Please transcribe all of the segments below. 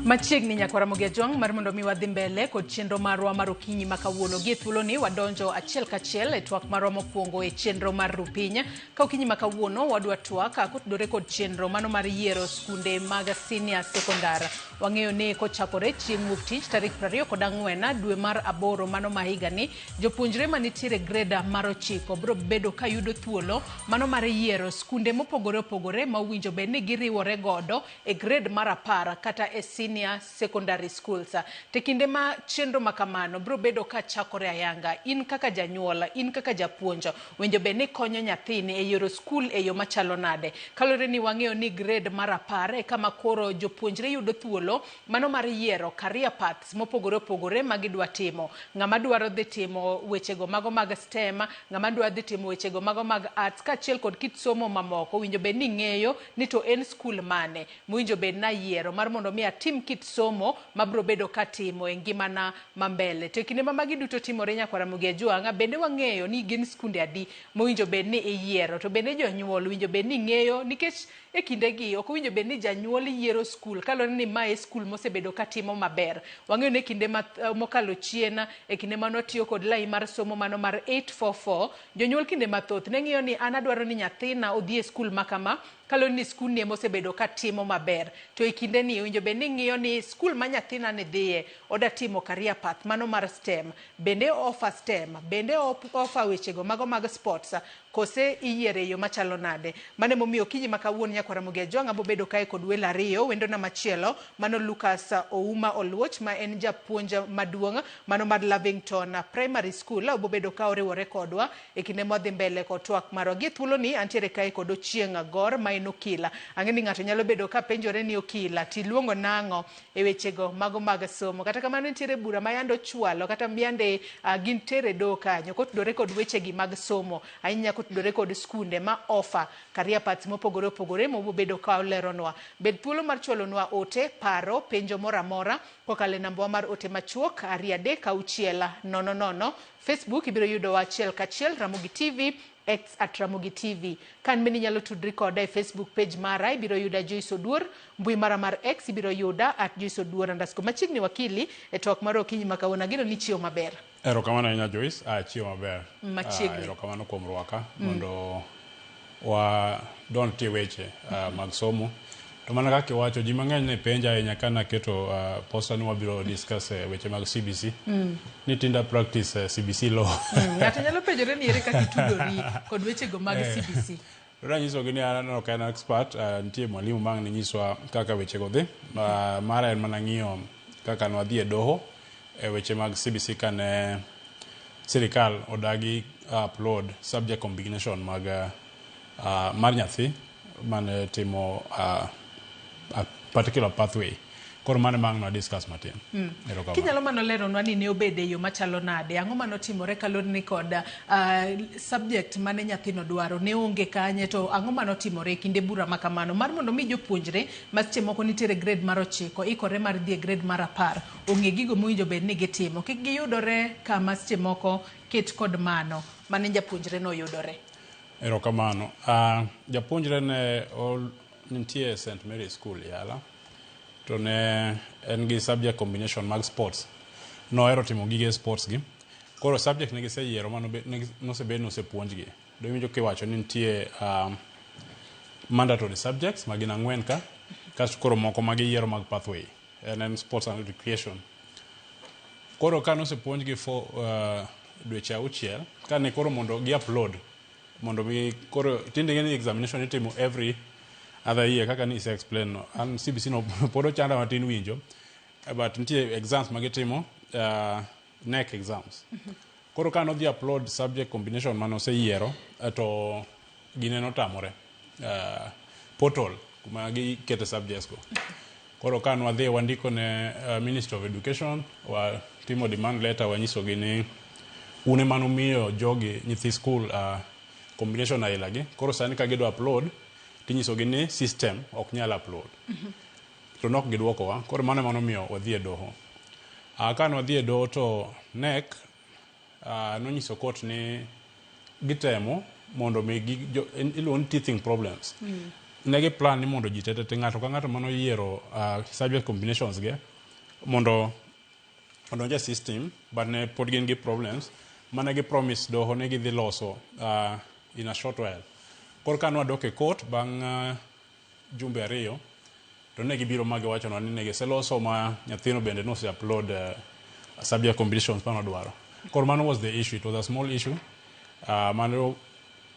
Machiegni nyaka Ramogi Ajwang' mar mondo mi wadhi mbele kod chenro marwa mar okinyi ma kawuono. Gie thuoloni wadonjo achiel kachiel e twak marwa mokwongo e chenro mar Rupiny. Ka okinyi ma kawuono wadwa twak kotudore kod chenro mano mar yiero skunde mag senior secondar. Wang'eyo ni kochakore chieng' wuok tich tarik 24 dwe mar aboro mano ma higani, jopuonjre manitiere grade mar 9 biro bedo ka yudo thuolo mano mar yiero skunde mopogore opogore ma owinjo bed ni giriwore godo e grade mar 10 kata e senior secondary schools. To e kinde ma chenro ma kamano biro bedo ka chakore ayanga, in kaka janyuol, in kaka japuonj, winjo bed ni konyo nyathini e yiero skul e yo machalo nade? Kaluwore ni wang'eyo ni grade mar 10 e kama koro jopuonjre yudo thuolo mano mar yiero career paths mopogore opogore ma gidwa timo. Ng'ama dwaro dhi timo wechego mago mag STEM, ng'ama dwa dhi timo wechego mago mag arts kaachiel kod kit somo mamoko, owinjo bed ni ng'eyo ni to en skul mane mowinjo bed ni ayiero mar mondo mi atim kit somo mabiro bedo katimo e ngimana ma mbele. To e kinde ma magi duto timore nyakwar Ramogi Ajwang', bende wang'eyo ni gin skunde adi mowinjo bed ni iyiero, to bende jonyuol owinjo bed ni ng'eyo nikech e kindegi ok owinjo bed ni janyuol yiero skul kaluwore ni ma e skul mosebedo katimo maber. Wang'eyo ni e kinde mokalo chien, e kinde mane watiyo kod lai mar somo mano mar 844, Jonyuol kinde mathoth ne ng'iyo ni an adwaro ni nyathina odhi e skul ma kama, kaluwore ni skundni ema osebedo ka timo maber. To e kindeni owinjo bed ni ing'iyo ni skul ma nyathina ni dhiye, oda timo career path mano mar STEM, bende o offer STEM, bende o offer wechego mago mag sports, kose iyiero e yo machalo nade. Mano emomiyo okinyi ma kawuono nyakwar Ramogi Ajwang' abo bedo kae kod welo ariyo, wendona machielo mano Lucas Ouma Oluoch ma en japuonj maduong' mano mar Lavington Primary School obobedo ka oriwore kodwa e kinde mwadhi mbele kod twak marwa. Gie thuoloni antiere kae kod Ochieng' Gor ma en okila. Ang'e ni ng'ato nyalo bedo ka penjore ni okila tiluongo nang'o e wechego mago mag somo. Kata kamano nitiere bura ma yande ochwalo kata yande gintiere e doho kanyo kotudore kod wechegi mag somo ahinya kotudore kod skunde ma offer career paths mopogore opogore mobobedo ka oleronwa. Bed thuolo mar chwalonwa ote, paro, penjo moro amora kokalo e nambawa mar ote machuok 236 00. Facebook ibiro yudowa achiel kachiel Ramogi TV, X at Ramogi TV. Kan bende inyalo tudri koda e Facebook page mara, ibiro yuda Joyce Oduor. Mbui mara mar X ibiro yuda at Joyce Oduor underscore. Machiegni wakili e twak mar okinyi ma kawuono. Ageno ni ichiewo maber. Erokamano ahinya Joyce, achiewo maber. Machiegni. Erokamano kuom rwaka mondo wadonj tie weche mag somo. To mana kaka iwacho, ji mang'eny ne penja ahinya ka naketo poster ni wabiro discuss weche mag CBC. Ni tinda practice CBC law. Ng'ato nyalo penjore ni ere kaka itudori kod wechego mag CBC. To nanyisogi ni an ok an expert, nitie mwalimu ma ang' ne nyiswa kaka wechego dhi. Mara en mana ng'iyo kaka nwadhi e doho e weche mag CBC kane sirikal odagi upload subject combination mag mar nyathi mane timo a particular pathway. Koro mano ema ang' nwa discuss matin. Erokamano. Kinyalo mana leronwa ni ne obedo e yo machalo nade? Ang'o mane otimore kaluwore ni kod subject mane nyathino dwaro ne onge kanye to ang'o mane otimore e kinde bura ma kamano mar mondo mi jopuonjre ma seche moko nitiere grade mar 9 ikore mar dhi e grade mar 10 ong'e gigo mowinjo bed ni gitimo kik giyudore kama seche moko ket kod mano mane japuonjre no yudore. Erokamano. Japuonjre ne nitie St. Mary's School Yala to ne en gi subject combination mag sports. Nohero timo gige sports gi. Koro subject ne giseyiero mano nosebed ni osepuonjgi. Iwinjo kiwacho ni nitie mandatory subjects ma gin 4 ka, kasto koro moko ma giyiero mag pathway. En sports and recreation. Koro ka nosepuonjgi for dweche 6, kane koro mondo gi upload mondo mi koro tinde ing'e ni examination itimo every other year kaka ni ise explain no. An CBC no pod ochanda matin winjo, but nitie exams ma gitimo, KNEC exams. Koro ka nodhi upload subject combination mane oseyiero to gine notamore portal kuma gikete subjects go. Koro ka nwadhi wandiko ne Ministry of Education, watimo demand letter, wanyisogi ni un ema numiyo jogi nyithi school combination aila gi. Koro sani ka gidwa upload tinyisogi ni system ok nyal upload. To nok gidwokowa. Koro mano ema nomiyo wadhi e doho. Ka nwadhi e doho to KNEC nonyiso court ni gitemo mondo mi iluongo ni teething problems. ne gi plan ni mondo ji te te te ng'ato ka ng'ato manoyiero subject combinations ge mondo odonj e system, but ne pod gin gi problems mane gi promise doho ne gidhi loso in a short while. Koro ka nwadok e court bang' jumbe 2, to ne gibiro ma giwachonwa ni ne giseloso ma nyathino bende nose upload subject combinations manodwaro. Koro mano was the issue. It was a small issue mano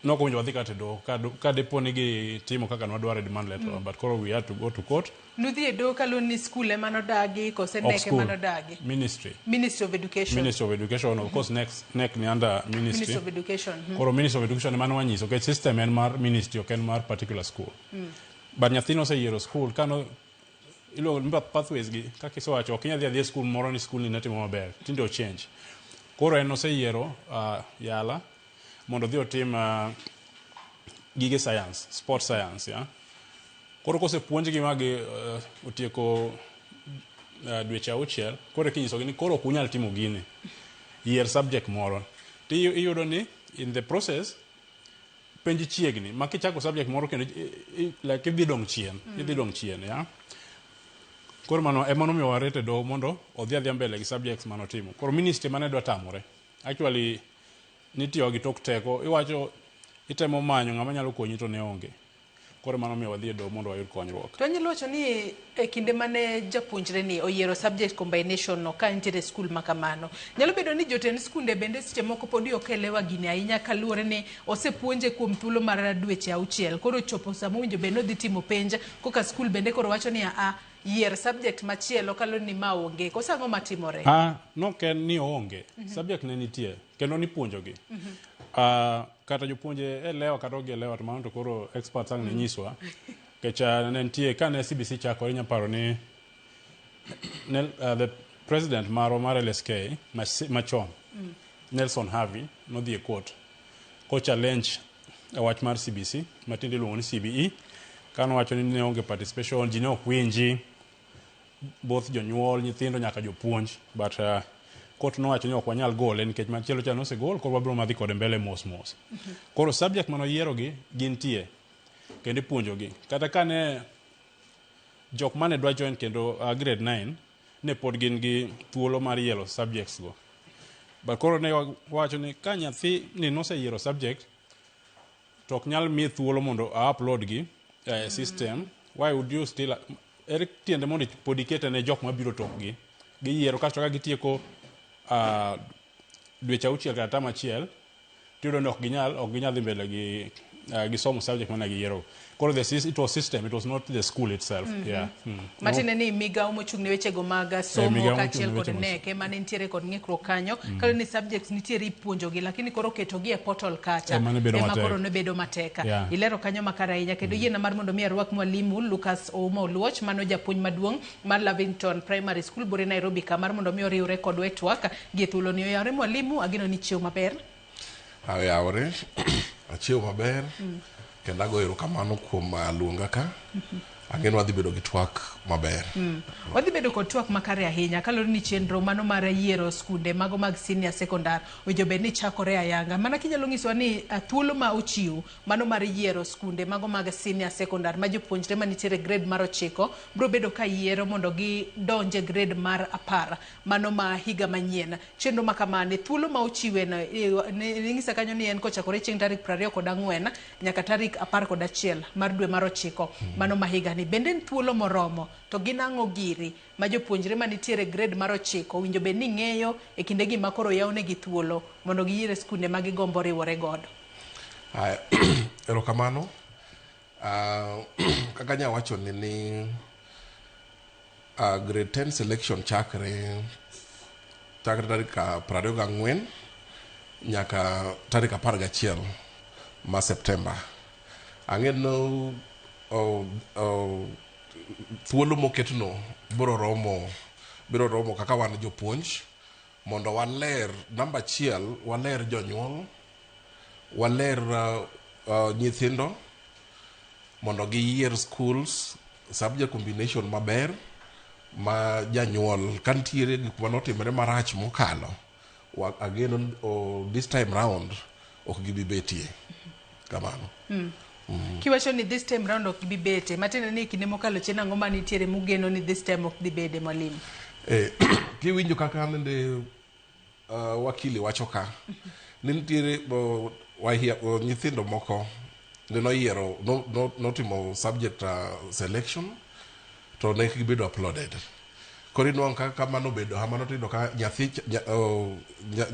nok owinjo wadhi kata e doho ka dipo ni gitimo kaka nwadwaro e demand letter, but koro we had to go to court. Nudhi e doho kaluwore ni skul ema nodagi kose Ok NEC ema school, nodagi? Ministry. Ministry of Education. Ministry of Education, of course. NEC, NEC ni under ministry. Ministry of Education. Koro Ministry of Education ema nwanyiso nikech system en mar ministry, ok en mar particular school. But nyathi noseyiero school kano iluongo ni pathways gi kaka isewacho, ok inyal dhi adhiya e school moro ni school ni ne timo maber, tinde o change. Koro en oseyiero Yala mondo odhi otim gige science, sport science, yeah? Koro kosepuonjgi ma gi otieko dweche 6, koro eka inyisogi ni koro ok unyal timo gini, yier subject moro. To iyudo ni in the process penj chiegni ma kichako subject moro kendo like idhi dong' chien, idhi dong' chien, yeah? Koro mano ema nomiyo warete doho mondo odhi adhiya mbele gi subjects manotimo. Koro ministry mane dwa tamore actually nitiyo gi tok teko, iwacho itemo manyo ng'ama nyalo konyi to ne onge. Koro mano miyo wadhi e doho mondo wayud konyruok. To anyalo wacho ni e kinde mane japuonjre ni oyiero subject combination no ka nitiere skul ma kamano, nyalo bedo ni jotend skunde bende seche moko podi ok elewa gini ahinya, kaluwore ni osepuonje kuom thuolo mar dweche 6, koro chopo sama owinjo bed ni odhi timo penj, koka skul bende koro wacho ni a yier subject machielo kaluwore ni ma onge. Koso ang'o matimore? Ah, nok en ni oonge. Subject ne nitie kendo nipuonjogi. Kata jopuonje elewa kata ok gielewa, to mano to koro experts ang' ne nyiswa. Nikech ne nitie kane CBC chakore, inya paro ni ne, the president marwa mar LSK machon, Nelson Havi, nodhi e court ko challenge wach mar CBC matinde iluongo ni CBE, kanowacho ni ne onge participation, ji ne ok winji, both jonyuol, nyithindo nyaka jopuonj, but court nowacho ni ok wanyal gole nikech machielo cha nosegol, koro wabiro madhi kode mbele mos mos. Koro subject manoyierogi gintie kendo ipuonjogi. Kata kane jok mane dwa join kendo grade 9 ne pod gin gi thuolo mar yiero subjects go. But koro ne wacho ni ka nyathi ni noseyiero subject to ok nyal miye thuolo mondo a upload gi e system, why would you still, ere tiende mondo pod ikete ne jok mabiro tokgi giyiero? Kasto ka gitieko dweche 6 kata term 1, tiyudo ni ok ginyal dhi mbele gi somo subject mane giyiero. Koro it was system, it was not the school itself, yeah. Matiende ni migawo mochung' ne wechego mag somo migawo kaachiel mochung' ne kod weche mag NEC ema ne nitiere kod ng'ikruok kanyo, kaluwore ni subjects nitiere ipuonjogi, lakini koro ketogi e portal kacha Ema ne bedo ema matek. Koro ne bedo matek. Yeah. Ilero kanyo makare ahinya kendo yiena mar mondo mi arwak mwalimu Lucas Ouma Oluoch, mano japuonj maduong' mar Lavington Primary School bure Nairobi ka, mar mondo mi oriwre kodwa e twak gi e thuoloni. Oyawre mwalimu, ageno ni chiew maber. Oyawre, achiew maber kendo agoyo erokamano kuom luonga ka. Ang'e ni wadhi bedo gi twak maber. Wadhi bedo kod twak makare ahinya kaluwore ni chenro mano mar yiero skunde mago mag senior secondary owinjo bed ni chakore ayanga. Mana kinyalo nyisowa ni thuolo ma ochiw mano mar yiero skunde mago mag senior secondary ma jopuonjre manitiere grade mar 9 biro bedo ka yiero mondo gidonj e grade mar 10 mano ma higa manyien. Chenro ma kamano, thuolo ma ochiwe no, inyisa kanyo ni en kochakore chieng' tarik 24 nyaka tarik 11 mar dwe mar 9 mano ma higani. Bende en thuolo moromo? To gin ang'o giri ma jopuonjre manitiere grade mar 9 owinjo bed ni ng'eyo e kindegi ma koro oyawnegi thuolo mondo giyier skunde ma gigombo riwore godo? Aya, erokamano. Kaka nya wacho ni grade 10 selection chakre tarik 24 nyaka tarik 11 ma September. Ang'e no thuolo moketno biro romo kaka wan jopuonj mondo waler namba achiel, waler jonyuol, waler nyithindo mondo giyier schools, subject combination maber ma janyuol ka nitiere gik manotimore marach mokalo, ageno this time round ok gibi betie kamano. Kiwacho ni this time round ok bi bete, matiende ni kinde mokalo chien ang'o manitiere mugeno ni this time ok dhi bede, mwalimu? Kiwinjo kaka nende wakili wacho ka ni nitiere nyithindo moko ne noyiero notimo subject selection to ne gibedo uploaded. Koro inwang'o ka kamano obedo kamano, to iyudo ka nyathi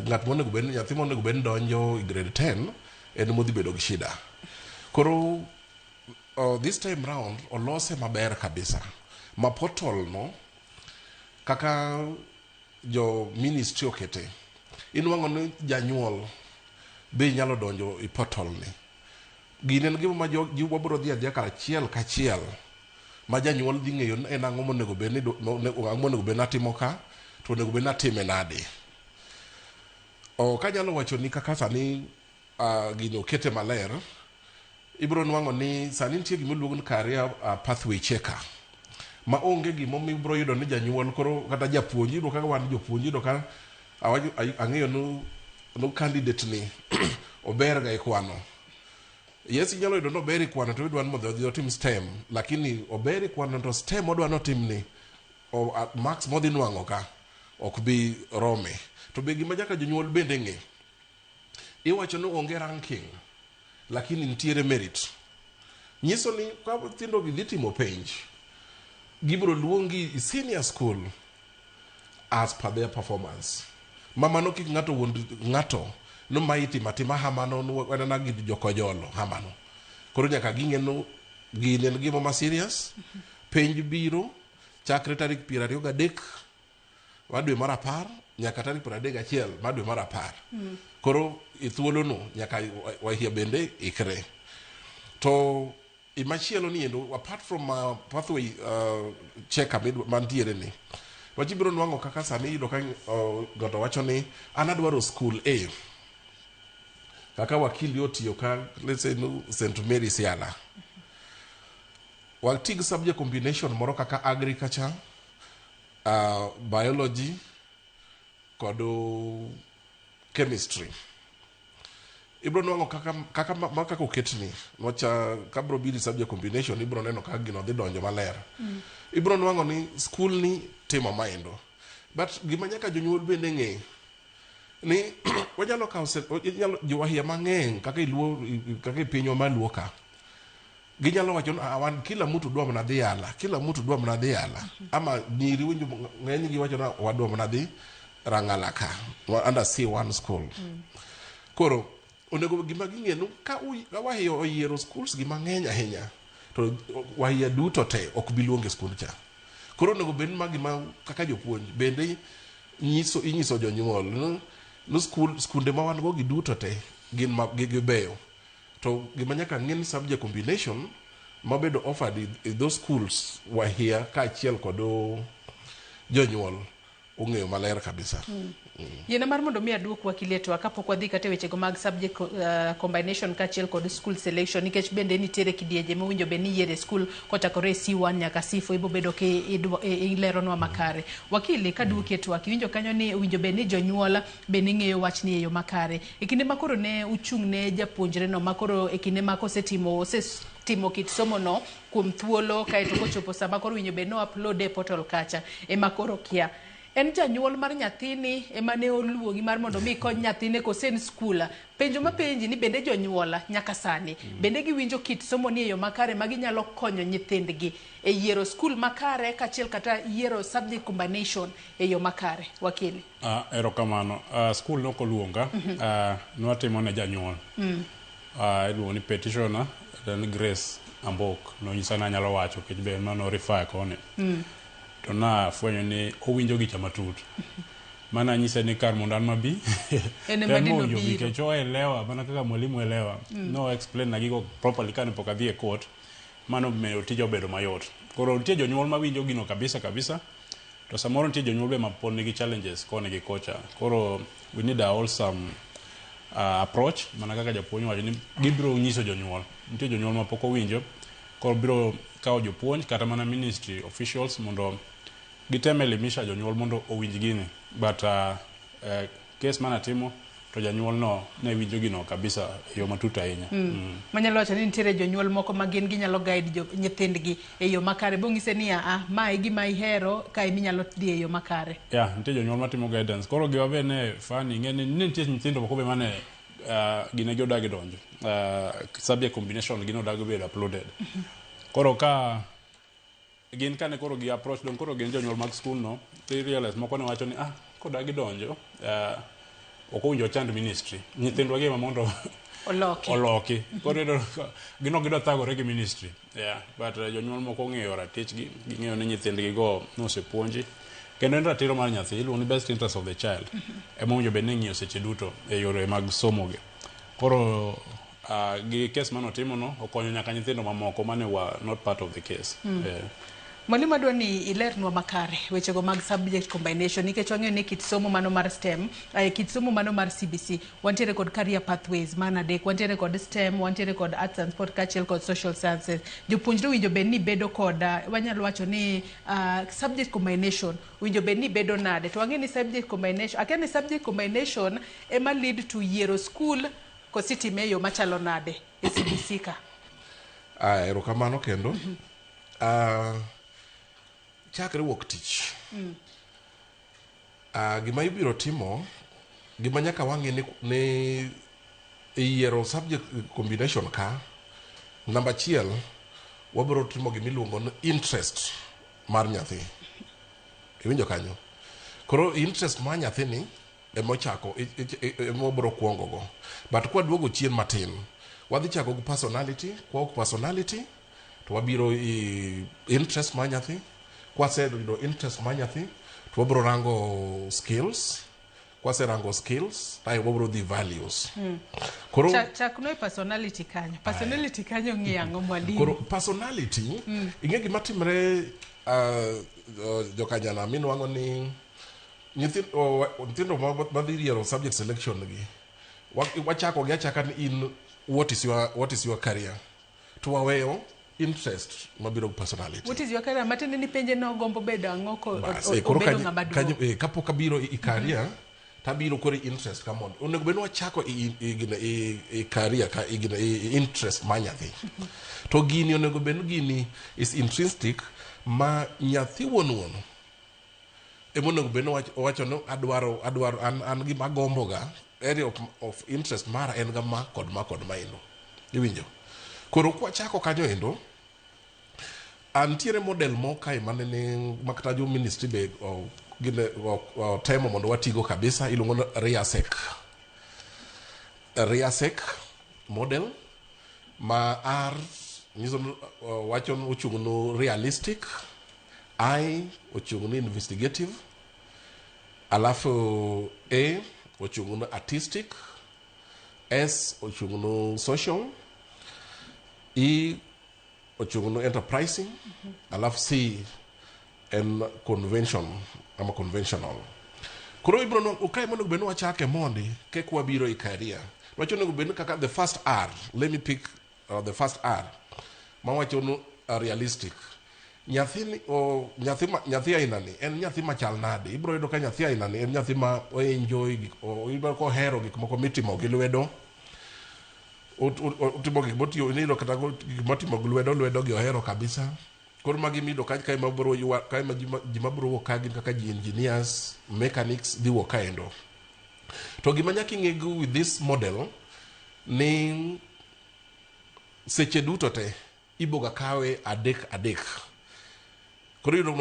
ng'at monego bed nyathi monego bed ni donjo e grade 10 en modhi bedo gi shida. Koro this time round olose maber kabisa ma portal no kaka jo ministry okete, inwang'o ni janyuol be nyalo donjo e portal ni. Gini en gima ma ji wabro dhi adhiya kar achiel kachiel ma janyuol dhi ng'eyo ni en ang'o monego bed ni ang'o monego bed ni atimo ka, to onego bed ni atime nade. Kanyalo wacho ni kaka sani gini okete maler, ibiro nwang'o ni sani nitie gima iluongo ni career pathway checker ma onge gimomiyo ibiro yudo ni janyuol koro kata japuonj. Iyudo kaka wan jopuonj, iyudo ka awacho ang'eyo no candidate ni ober ga e kwano. Yes, inyalo yudo ni ober e kwano to idwa ni mondo odhi otim STEM, lakini ober e kwano to STEM odwa ni otim ni marks modhi nwang'o ka ok bi rome. To be gima nyaka jonyuol bende ng'e, iwacho ni onge ranking lakini nitiere merit. Nyiso ni ka nyithindo gi dhi timo penj, gibiro luongi e senior school as per their performance. Ma mano kik ng'ato wuond ng'ato no ma itimo atima hamano no wanena gi jokojolo hamano. Koro nyaka ging'e no gini en gima ma serious. Penj biro chakre tarik 23 mar dwe mar 10 nyaka tarik 31 mar dwe mar 10. Koro e thuolono nyaka wahia bende ikre. To imachielo ni endo, apart from pathway checker mantiere ni, wach ibiro nwang'o kaka sani iyudo ka ng'ato wacho ni an adwaro school A, kaka wakili otiyo ka, let's say no, St Mary Siala, watig subject combination moro kaka agriculture, biology kod chemistry. Ibiro nwang'o kaka kaka oketni nwach ka biro biro subject combination, ibiro neno kaka gino dhi donjo maler. Ibiro nwang'o ni school ni timo maendo, but gima nyaka jonyuol bende ng'e ni wanyalo kawo inyalo jowahia mang'eny kaka iluo, kaka e pinywa mar luo ka, ginyalo wacho ni "Ah, wan kila mtu dwa mana dhi yala, kila mtu dwa mana dhi yala," ama nyiri winjo ng'eny gi wacho ni wadwa mana dhi Rang'ala ka under C1 school. Koro onego gima ging'e ni ka wahia oyiero schools gi mang'eny ahinya, to wahia duto te ok bi luonge skul cha. Koro onego bed ni ma gima kaka jopuonj bende nyiso inyiso jonyuol no skunde ma wan go gi duto te gin ma gibeyo, to gima nyaka ng'e ni subject combination mabedo offered i those schools, wahia kaachiel kod jonyuol ong'eyo maler kabisa. Yiena mar mondo mi aduok wakili e twak kapok wadhi kata e wechego mag subject combination kaachiel kod school selection, nikech bende nitiere kidienje mowinjo bed ni yiere school kochakore e C1 nyaka C4. Ibo bedo ki ileronwa makare. Wakili, kaduoki e twak, iwinjo kanyo ni owinjo bed ni jonyuol bende ng'eyo wachni e yo makare. E kinde ma koro ne uchung' ne japuonjre no, ma koro e kinde ma kosetimo osetimo kit somo no kuom thuolo, kaeto kochopo sama koro owinjo bed ni o-upload e portal kacha, ema koro kia en janyuol mar nyathini ema ne oluongi mar mondo mi ikony nyathine kose en skul. Penjo mapenji ni bende jonyuol nyaka sani bende giwinjo kit somo ni e yo makare ma ginyalo konyo nyithindgi e yiero skul makare kaachiel kata yiero subject combination e yo makare, wakili? Erokamano. Skul nok oluonga. Nwatimo ne janyuol. Iluongo ni petitioner, then Grace Ambok nonyisa ni anyalo wacho nikech be ema no refer koni. To nafwenyo ni owinjo gicha matut. Mana anyise ni kar mondo an mabi, En ema en dino mowinjo bi biro. Nikech oelewa mana kaka mwalimu elewa. No explain na gigo properly kane pok adhi e court. Mano miyo tija obedo mayot. Koro nitie jonyuol mawinjo gino kabisa kabisa. To samoro nitie jonyuol be ma pod nigi challenges koni gi kocha. Koro we need a wholesome approach, mana kaka japuonj wacho ni gibiro nyiso jonyuol. Nitie jonyuol ma pok owinjo, koro biro kawo jopuonj kata mana ministry officials mondo gitem elimisha jonyuol mondo owinj gini. But case manatimo to To janyuol no ne winjo gino kabisa e yo matut ahinya. Manyalo wacho ni nitiere jonyuol moko ma gin ginyalo guide jo nyithindgi e yo makare bong'ise ni aa ma e gima ihero ka eminyalo dhi e yo makare. Yeah, nitie jonyuol matimo guidance. Koro giwa be ne funny, ing'e ni ne nitie nyithindo moko be mane gine gi odagi donjo. Subject combination gin odagi bedo uploaded. Koro ka gin kane koro gi approach dong koro gin jonyuol mag skul no, ti realize moko ne wacho ni ah kodagi donjo ok owinjo chand ministry. Nyithindwa gi ema mondo oloki. Oloki. Koro iyudo ka gin ok gidwa thagore gi ministry. Yeah, but jonyuol moko ong'eyo ratichgi, ging'eyo ni nyithindgi go nosepuonji. Kendo en ratiro mar nyathi, iluongo ni best interest of the child. Ema owinjo bed ni ing'iyo seche duto e yore mag somo gi. Koro gi case manotimo no okonyo nyaka nyithindo mamoko mane were not part of the case. Yeah. Mwalimu, adwa ni ilernwa makare wechego mag subject combination, nikech wang'eyo ni kit somo mano mar STEM, kit somo mano mar CBC, wantiere kod career pathways mana adek, wantiere kod STEM, wantiere kod arts and sport kaachiel kod social sciences. Jopuonjre owinjo bed ni bedo kod wanyalo wacho ni subject combination owinjo bed ni bedo nade? To wang'eyo ni subject combination, akia ni subject combination ema lead to yiero school kositime e yo machalo nade e CBC ka? Ah, erokamano kendo. Chakre wuok tich. Gima ibiro timo, gima nyaka wang'e ni e yiero subject combination ka, namba achiel, wabiro timo gima iluongo ni interest mar nyathi. Iwinjo kanyo? Koro interest mar nyathini ema ochako ema wabiro kuongo go. But kwaduogo chien matin, wadhi chako gi personality, kwawuok personality, to wabiro i interest mar nyathi. Kwaseyudo interest mar nyathi, to wabiro rango skills. Kwaserango skills, ae wabiro dhi values. Koro Chakno e personality kanyo. Personality kanyo ng'iyo ang'o, mwalimu? Koro personality, ing'e gima timre, jokanyana minwang'o ni nyithindo madhi yiero subject selection gi wachako gi achaka ni in what is your career, to waweyo interest mabiro gi personality. What is your career? Matiende ni penje nogombo bedo ang'o ko Bas, koro obedo kanyo- ng'ama kanyo, duong'. Kapok abiro i career, tabiro koro i interest ka mondo onego bed ni wachako i career ka i interest mar nyathi. To gini onego bed ni gini is intrinsic ma nyathi wuon wuon ema onego bed ni owacho ni adwaro an gima agombo ga, area of interest mara en ga ma kod ma kod ma endo. Iwinjo? Koro kwachako kanyo endo, antiere model mo kae mane ni makata jo ministry be gine otemo mondo watigo kabisa, iluongo ni RIASEC. RIASEC model ma R nyiso ni wacho ni ochung' no realistic, I ochung' ni investigative, alafu A ochung' no artistic, S ochung' no social, E ochung' no enterprising, alafu C en convention ama conventional. Koro ibiro no kae monego bed ni wachake mondi kek wabiro i career. Wacho onego bed ni kaka the first R, let me pick the first R mawacho ni realistic. Nyathi ni o, nyathi ma, nyathi aina ni en nyathi machal nade? Ibiro yudo ka nyathi aina ni en nyathi ma o enjoy gik ibiro kohero gik moko mitimo gi lwedo. Otimo gik motiyo iyudo kata gik motimo gi lwedo lwedo gi ohero kabisa. Koro magi miyudo ka kae mabiro ywa kae ma ji mabiro wuok ka gin kaka ji engineers, mechanics dhi wuok kaendo. To gima nyaka ing'e go with this model ni seche duto te iboga kawe adek adek. Koro iyudo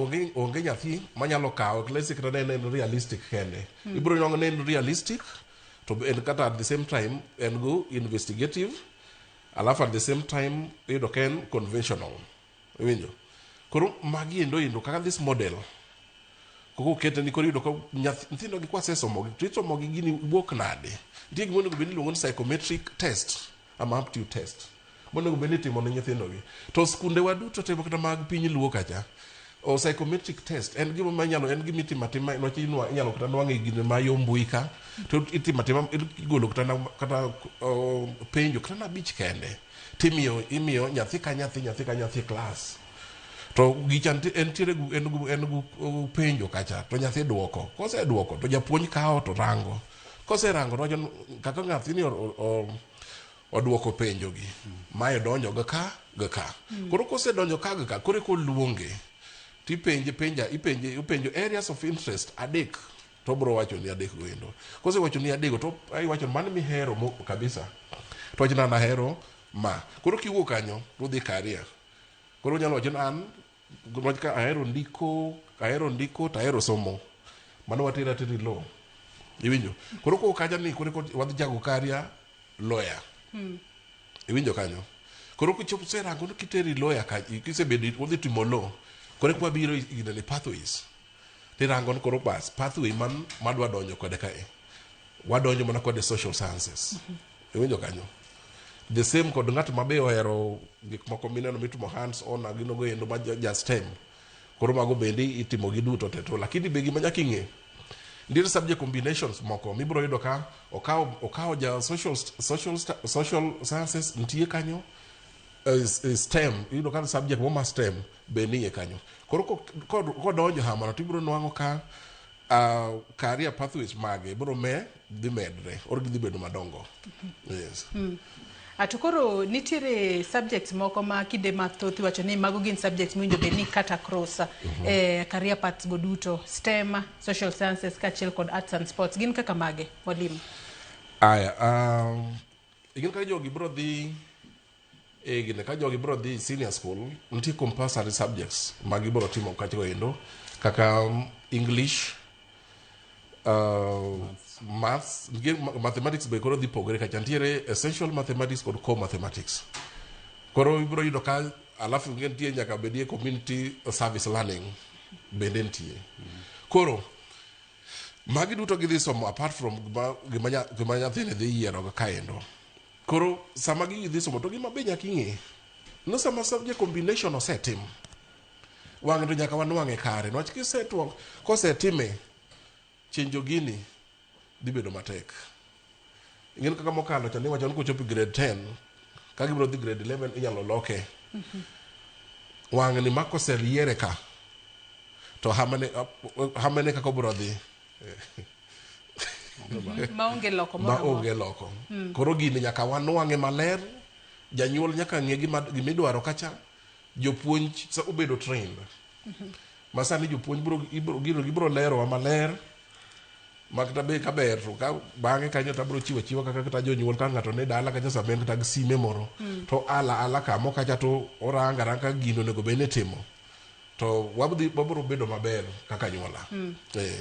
ni onge nyathi manyalo kawo, let's say kata ne en realistic kende. Ibiro nwang'o ni en realistic to en kata at the same time en go investigative, alafu at the same time iyudo ka en conventional. Iwinjo? Koro magi endo kaka this model koko okete ni koro iyudo ka nyithindo gi kwasesomogi to isomogi gini wuok nade? Nitie gima onego bed ni iluongo ni psychometric test ama aptitude test monego bed ni itimo ne nyithindo gi. To skunde wa duto te kata mag piny luo kacha, o psychometric test en gima ma inyalo en gima itimo atima niwach inyalo kata nwang'e gine ma yo mbui ka to itimo atima igolo kata kata penjo kata na abich kende timiyo imiyo nyathi ka nyathi nyathi ka nyathi class to gicha entiere en gu penjo kacha to nyathi duoko, koseduoko to japuonj kawo to rango. Koserango to wacho ni kaka nyathini oduoko penjo gi, mae donjo ga ka ga ka. Koro kosedonjo ka ga ka, koro eka oluonge tipenje penja ipenje ipenjo areas of interest adek to obro wacho ni adek go endo. Kosewacho ni adek go to iwacho ni mano mihero kabisa. To wacho ni an ahero ma. Koro kiwuok kanyo to udhi career. Koro onyalo wacho ni an wach ka ahero ndiko, ahero ndiko to ahero somo. Mano watero atera e law. Iwinjo? Koro kowuok kacha ni koro wadhi chako career lawyer. Iwinjo kanyo? Koro kichopo serango ni kiteri lawyer ka kisebedo udhi timo law. Koro eka wabiro ginene pathways. Tirango ni koro bas pathway man madwa donjo kode kae. Wadonjo mana kode social sciences. Iwinjo kanyo? The same kod ng'at ma be ohero gik moko mineno mitimo hands on gino go endo ma ja STEM. Koro mago bende itimo gi duto te to lakini be gima nyaka ing'e nitiere subject combinations moko mibiro yudo ka okawo ja social sciences nitie kanyo, STEM iyudo ka subject moro ma STEM be nie kanyo. Koro kodonjo hamano tibiro nwang'o ka career pathways mage biro me dhi medre or gidhi bedo madongo. Yes. To koro nitiere subjects moko ma kinde mathoth iwacho ni mago gin subjects mowinjo bed ni cut across career paths go duto, STEM, social sciences kaachiel kod arts and sports. Gin kaka mage, mwalimu? Aya, ing'e ka jogi biro dhi e gine ka jogi biro dhi senior school, nitie compulsory subjects ma gibiro timo kacha endo kaka English, maths, mathematics be koro dhi pogore kacha nitiere essential mathematics kod core mathematics. Koro ibiro yudo ka alafu nitie nyaka bedie community service learning bende nitie. Koro magi duto gidhi somo apart from gima nyathini dhi yiero kaendo. Koro sama gigi dhi somo to gima be nyaka ing'e no sama subject combination osetim wang'e to nyaka wanwang'e kare niwach kisetwo kosetime chenjo gini dhi bedo matek. Ing'e kaka mokalo cha niwacho ni kochopo grade 10 ka gibiro dhi grade 11 inyalo loke. Wang'ni ma koseyiere ka to hamene kaka obiro dhi maonge loko moro amora. Maonge loko. Koro gini nyaka wanwang'e maler, janyuol nyaka ng'e gimidwaro kacha, jopuonj obedo trained. Ma sani jopuonj gibiro lerowa maler ma kata be kaber to ka bang'e kanyo to abiro chiwo achiwa kaka kata jonyuol ka ng'ato ni dala kacha sama en kata gi sime moro to ala ala kamo kacha to orango aranga kaka gino onego bed ni itimo to wabiro bedo maber kaka anyuola.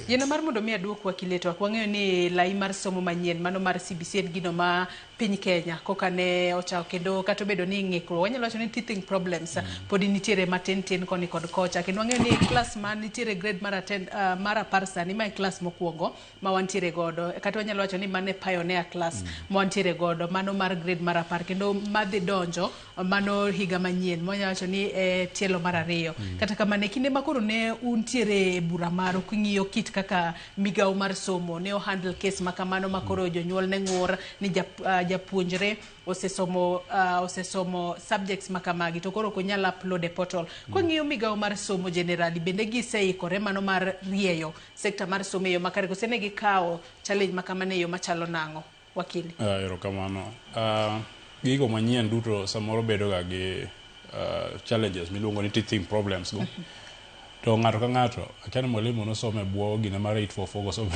Yiena mar mondo mi aduok wakili e twak, wang'eyo ni lai mar somo manyien mano mar CBC en gino ma piny Kenya koka ne ochako kendo kata obedo ni ng'ikruok wanyalo wacho ni teething problems podi nitiere matin tin koni kod kocha kendo wang'eyo ni klas ma nitiere grade mar 10 sani ma e klas mokwongo ma wantiere godo kata wanyalo wacho ni mano e pioneer class ma wantiere godo mano mar grade mar 10 kendo madhi donjo mano higa manyien ma wanyalo wacho ni e tielo mar 2. Kata kamano e kinde ma koro ne untiere e bura maru king'iyo kit kaka migawo mar somo ne o handle case ma kamano ma koro jonyuol ne ng'ur ni japuonjre osesomo subjects ma kamagi to koro ok onyal upload e portal. Kwang'iyo migawo mar somo generally bende giseikore mano mar rieyo sekta mar somo e yo makare kose ne gikawo challenge ma kamano e yo machalo nang'o? Wakili. Erokamano. Gigo manyien duto samoro bedo ga gi challenges miluongo ni teething problems go. To ng'ato ka ng'ato, akia ni mwalimu nosomo e bwo gine mar 844 koso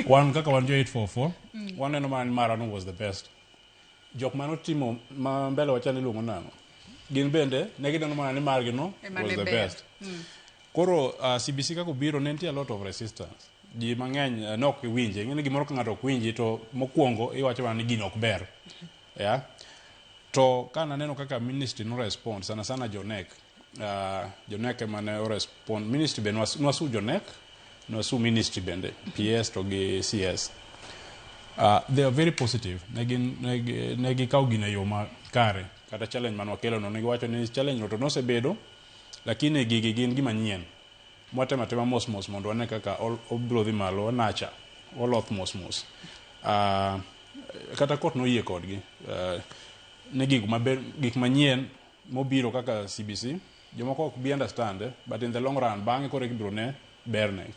wan kaka wan jo 844, waneno mana ni marano was the best. Jok manotimo ma mbele wacha ni iluongo nang'o? Gin bende ne gineno mana ni margi no Ema was ne the ber. best. Koro CBC kaka obiro ne nitie a lot of resistance. Ji mang'eny ne ok winje. Ing'e ni gimoro ka ng'ato ok winji to mokwongo iwacho mana ni gino ok ber. Yeah? To ka naneno kaka ministry no respond, sana sana jo KNEC. Jo KNEC ema ne orespond. Ministry be nwasu jo KNEC, nwasu ministry bende, PS to gi CS. They are very positive. Ne gikawo gino e yo makare. Kata challenge mane wakelo no, ne giwacho ni challenge no to nosebedo, lakini gigi gin gima nyien. Mwatemo atema mos mos mondo wane kaka obiro dhi malo, wanacha, oloth mos mos. Kata court noyie kodgi. Ni gik maber, gik manyien mobiro kaka CBC, jomoko ok bi understand, but in the long run, bang'e koro ibiro ne berne.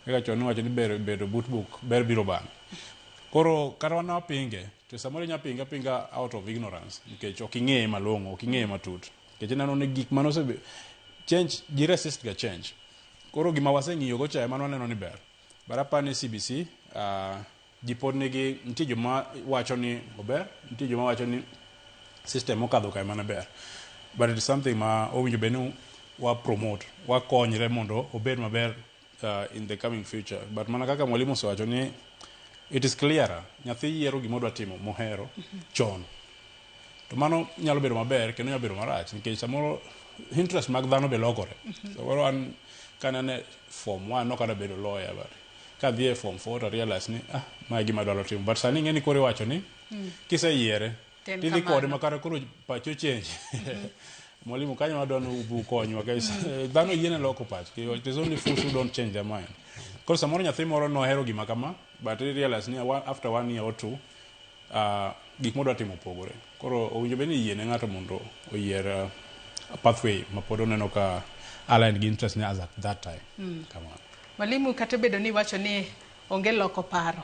Kaka chon niwacho ni ber bedo but buk, ber biro bang'e. Koro kata wan wapinge, to samoro inya pinge apinga out of ignorance nikech ok ing'eye malong'o, ok ing'eye matut. Nikech ineno ni gik mane osebe change, ji resist ga change. Koro gima waseng'iyo go cha ema waneno ni ber. But aparo ni CBC ji pod nigi, nitie joma wacho ni ober, nitie joma wacho ni system mokadho ka ema ne ber. But it is something ma owinjo bed ni wa promote, wakonyre mondo obed maber in the coming future. But mana kaka mwalimu osewacho ni it is clearer, nyathi yiero gima odwa timo mohero chon. To mano nyalo bedo maber kendo nyalo bedo marach nikech samoro interest mag dhano be lokore. Samoro an kane an e form 1 ok adwa bedo lawyer, but kadhi e form 4 to realize ni mae gima adwaro timo. But sani ing'e ni koro iwacho ni kiseyiere Ten tidhi kode kamano. Makata koro pachi ochange. Mwalimu kanyo wadwa ni ukonywa guys. Dhano yiene loko pachgi. There's only fools who don't change their mind. Koro samoro nyathi moro nohero gima kama, but he realize ni after one year or two gik modwa timo opogore. Koro owinjo bed ni yiene ng'ato mondo oyier pathway ma pod oneno ka align gi interest ne as at that time. Kamano. Mwalimu, kata obedo ni iwacho ni onge loko paro,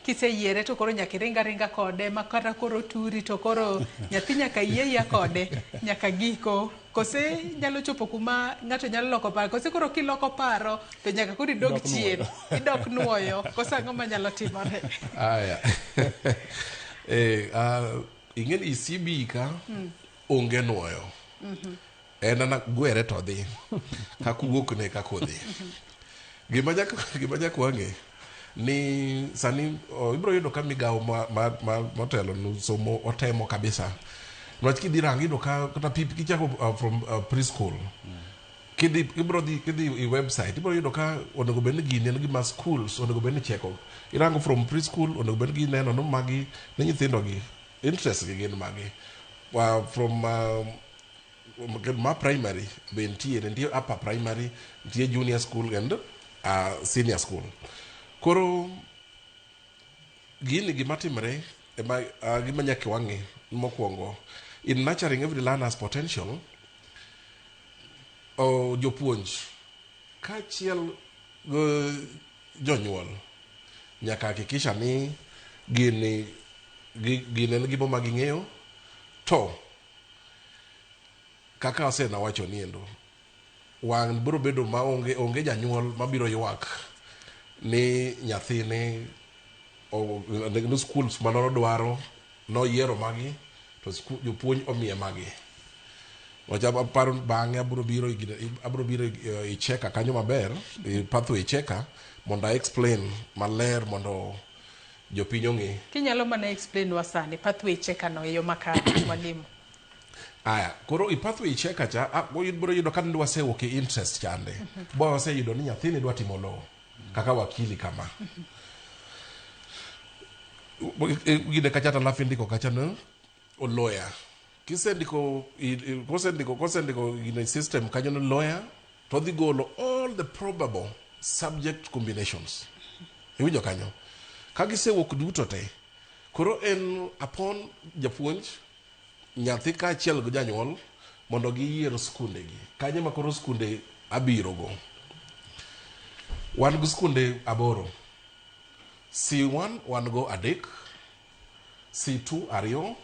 kiseyiere to koro nyaka iring aringa kode ma kata koro turi to koro nyathi nyaka yie kode nyaka giko, kose nyalo chopo kuma ng'ato nyalo loko paro, kose koro kiloko paro to nyaka koro idog Idok chien nuoyo. Idok nuoyo, kose ang'o manyalo timore? Aya. Ing'e ni CBE ka onge nuoyo. En ana gwere to dhi. Kaka wuok ne kaka odhi. Gima nyaka wang'e ni sani ibiro yudo ka migawo ma motelo nu somo otemo kabisa. Niwach kidhi rango iyudo ka kata pip kichako from preschool. Kidhi ibiro dhi kidhi i website ibiro yudo ka onego bed ni gini en gima schools onego bed ni cheko. Irango from preschool onego bed ni gineno ni magi ni nyithindo gi interest gi gin magi. From ma primary be nitie upper primary, nitie junior school and senior school. Koro gini gima timre ema gima nyaka wang'e mokwongo, in nurturing every learner's potential, jopuonj kaachiel gi jonyuol nyaka hakikisha ni gini gini en gimo ma ging'eyo. To kaka asenawacho ni endo wang' biro bedo maonge, onge janyuol mabiro ywak ni nyathine ni schools manodwaro noyiero magi to jopuonj omiye magi. Wach aparo bang'e abiro biro i cheka kanyo maber i pathway cheka mondo a explain maler mondo jopiny ong'e. Kinyalo mana explain wa sani pathway checker no e yo makare, mwalimu. Aya, koro i pathway checker cha ibiro yudo ka wasewuok e interest chande bo waseyudo ni nyathini dwa timo law kaka wakili kama gine kacha to alafu indiko kacha no lawyer. Kisendiko kosendiko gine system kanyo no lawyer, to odhi golo all the probable subject combinations. Iwinjo kanyo ka gisewuok duto te, koro en upon japuonj, nyathi kaachiel gi janyuol mondo giyier skunde gi. Kanyo ma koro skunde abiro go, wan gi skunde aboro. C1 wan go adek, C2 ariyo,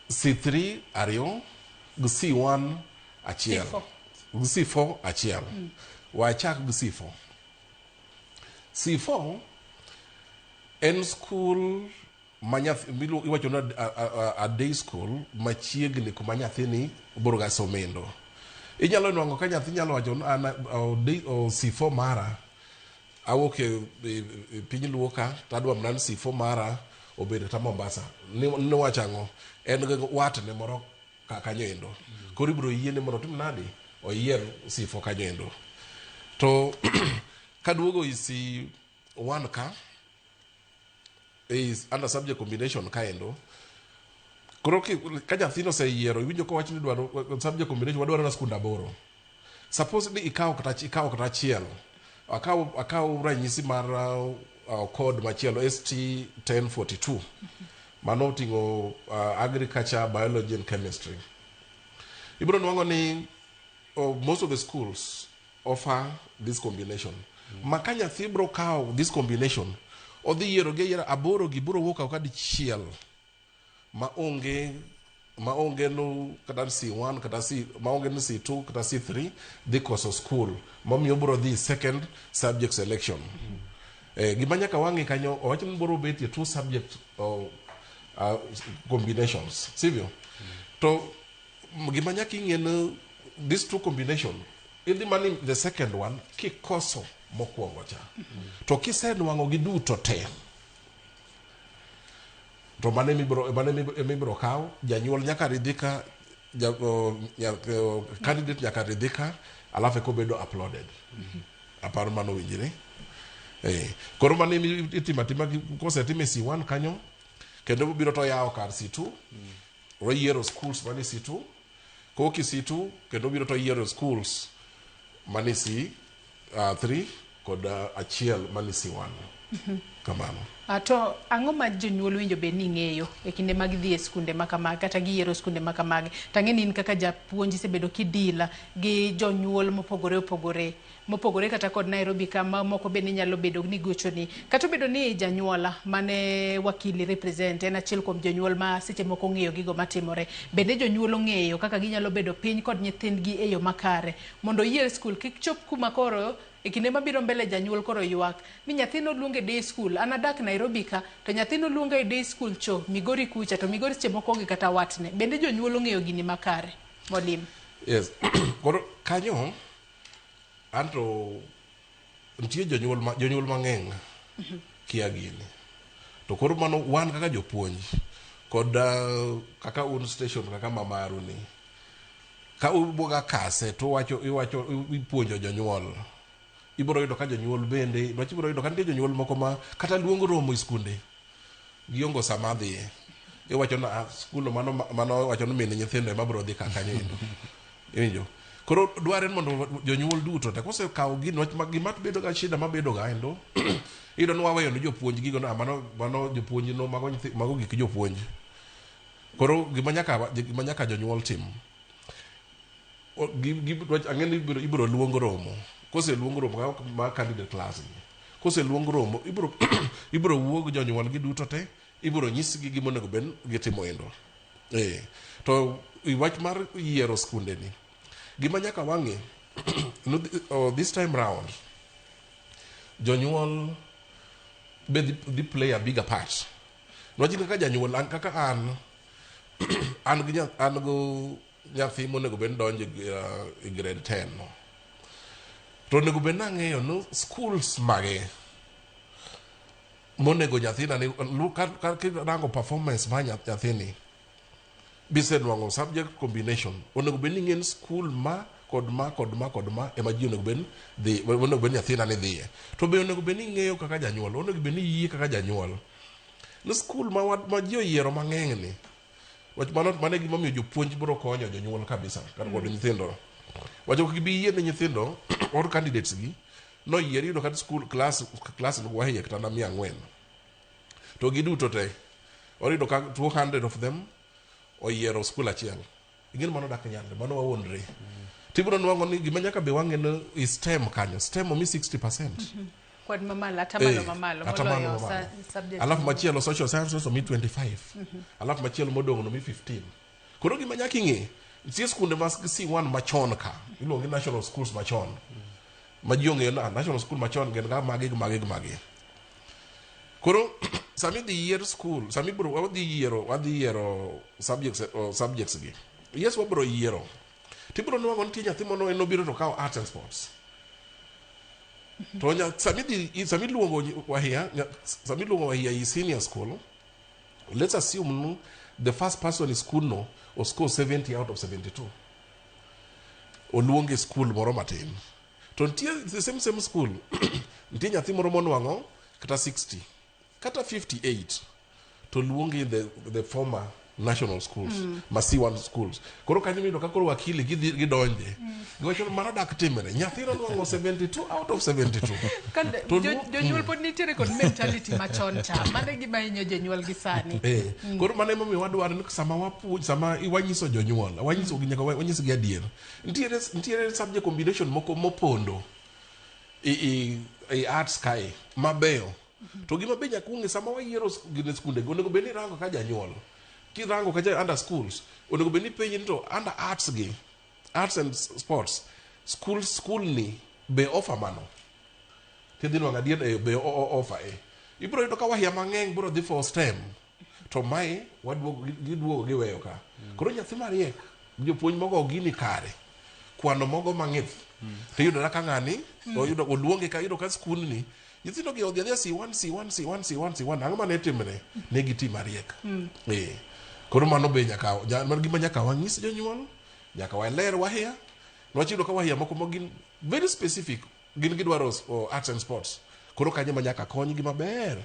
C3 ariyo gi C1 achiel. C4. Gi C4 achiel. Wachak gi C4. C4 en skul ma nyathi iwacho ni a day school machiegni kuma nyathini biro ga somendo. Inyalo nwang'o ka nyathi nyalo wacho ni an C4 mara awuok e piny luo ka to adwa mana ni C4 mara obed kata Mombasa. Niwacho ang'o? En gi watne moro ka kanyo endo. Koro ibiro yiene mondo otim nadi? Oyier C4 kanyo endo. To kaduogo i C1 ka is under subject combination kaendo. Koro ka nyathino oseyiero, iwinjo kowach ni dwaro subject combination, wadwaro na skunde aboro. Suppose ni ikawo kata achiel. Akaw ranyisi mar code machielo ST 1042. Mano oting'o agriculture, biology and chemistry. Ibiro nwang'o ni most of the schools offer this combination. Ma ka nyathi biro kawo this combination, Odhi yiero gi ayiera aboro gi biro wuok oko dichiel ma onge ma onge no kata C1 kata C ma onge ni C2 kata C3 dhi koso school momiyo biro dhi second subject selection. Gima nyaka wang'i kanyo owach ni biro betie two subject combinations sivyo? To gima nyaka ing'e ni these two combination idhi mani the second one kikoso mokwongo cha to kisenwang'o gi duto te to mano emibiro mano emibiro kaw janyuol nyaka ridhika ja, o, nya, o, candidate nyaka ridhika alafu eka obedo uploaded aparo mano owinjore eh koro mano emi itimo atima kosetim e C1 kanyo kendo biro to yawo kar C2 oyiero schools manie C2 kowuok e C2 kendo biro to yiero schools manie C3 kod achiel manie C1 kamano. To ang'o ma jonyuol winjo bed ni ng'eyo e kinde ma gidhi e skunde ma kamagi kata giyiero skunde ma kamagi? To ang'e ni in kaka japuonj isebedo kidila gi jonyuol mopogore opogore mopogore kata kod Nairobi kama moko bende nyalo bedo ni gochoni. Kata obedo ni janyuola mane wakili represent en achiel kuom jonyuol ma seche moko ong'eyo gigo matimore. Bende jonyuol ong'eyo kaka ginyalo bedo piny kod nyithindgi e yo makare mondo oyier skul kik chop kuma koro e kinde mabiro mbele janyuol koro ywak ni nyathi noluong e day school an adak Nairobi ka to nyathi noluong e day school cho Migori kucha to Migori seche moko onge kata watne. Bende jonyuol ong'eyo gini makare? Mwalimu. Yes. Koro kanyo anto nitie jonyuol ma, jonyuol mang'eny kia gini to koro mano wan kaka jopuonj kod kaka un station kaka mamaru ni ka ubuga kase to wacho iwacho ipuonjo jonyuol ibiro yudo ka jonyuol bende nwach ibiro yudo ka nitie jonyuol moko ma kata luongo romo e skunde giongo sama dhiye iwacho na ah, skul mano mano wacho ni min nyithindo ema biro dhi ka kanyo endo iwinjo koro dware ni mondo jonyuol duto te kosekawo gino wach ma gima bedo ga shida mabedo ga endo iyudo ni waweyo ne jopuonj gigo no, ah, mano mano jopuonj no mago nyithi, mago gik jopuonj koro gima nyaka gima nyaka jonyuol tim ang'e ni ibiro, ibiro luong romo koseluong romo kaka ma candidate class gi koseluong romo ibiro ibiro wuog jonyuol gi duto te ibiro nyisgi gima onego bed gitimo endo to wach mar yiero skunde ni gima nyaka wang'e no, oh, this time round jonyuol be dhi play a bigger part nwach kaka janyuol an kaka an an gi an go nyathi monego bed ni donjo e grade 10 no to onego bed ni ang'eyo ni schools mage monego nyathina ni ka kirango performance mar nyathini bisenwang'o subject combination onego bed ni ing'e ni school ma kod ma kod ma kod ma ema ji onego bed dhi onego bed ni nyathina ni dhiye to be onego bed ni ing'eyo kaka janyuol onego bed ni iyie kaka janyuol ni school ma, ma ji oyiero mang'eny ni wach mano mano e gimomiyo jopuonj biro konyo jonyuol kabisa kata kod nyithindo wach ok gibi yie ne nyithindo or candidates gi noyier yudo kata school class class wahie kata na 400 to giduto te oyudo ka 200 of them oyiero school achiel ing'e ni mano dak nyalre mano wawuondre tibiro nwang'o ni gima nyaka be wang'e ni i STEM kanyo STEM omi 60% Kwan mamalo, atamalo mamalo atamalo moloyo mamalo. Subject alafu machielo social sciences omi 25 alafu machielo modong' nomi 15 koro gima nyaka ing'e nitie skunde ma C1 machon ka iluongo ni national schools machon ma ji ong'eyo na national school machon gin ga magi gi magi gi magi koro sami dhi yier school sami bro wadhi yiero wadhi yiero subjects subjects gi yes wabro yiero tibro nwang'o nitie nyathi mono en obiro to kawo arts and sports to nya, sami dhi sami luongo wahia sami luongo wahia i senior school let's assume no, the first person in school no o score 70 out of 72 oluonge school moro matin to nitie the same same school nitie nyathi moro monwang'o kata 60 kata 58 to luongi in the former national schools ma C1 schools koro kanyo miyudo ka koro wakili gidhi gidonje giwacho ni mano dak timre nyathi nonwang'o 72 out of 72 To jonyuol pod nitiere kod mentality machon cha mano e gima hinyo jonyuol gi sani. Koro mano emomiyo wadwaro ni sama wapuonj sama wanyiso jonyuol wanyiso gi nyaka wanyisgi adier nitiere nitiere subject combination moko mopondo i arts kae mabeyo. To gima be nyaka ung'e sama wayiero gine skunde go, onego bed ni irango ka janyuol. Kirango kacha under schools, onego bed ni penji ni to under arts gi, arts and sports, school ni be offer mano. Tidhi nwang'o adier be offer e. Ibiro yudo ka wahia mang'eny biro dhi for STEM. To mae waduogo giduogo giweyo ka. Koro nyathi mariek, jopuonj mogo gini kare. Kwano mogo mang'ith. To iyudo ka ng'ani, oyudo oluonge ka iyudo ka skul ni nyithindo gi odhi adhiya C1 C1 C1 C1 C1 ang'o mane timre ne giti mariek. Eh. Koro mano be nyaka mano gima nyaka wanyis jonyuol, nyaka waler wahia. Niwach iyudo ka wahia moko ma gin very specific, gin gidwaro arts and sports. Koro kanyo ma nyaka konygi maber.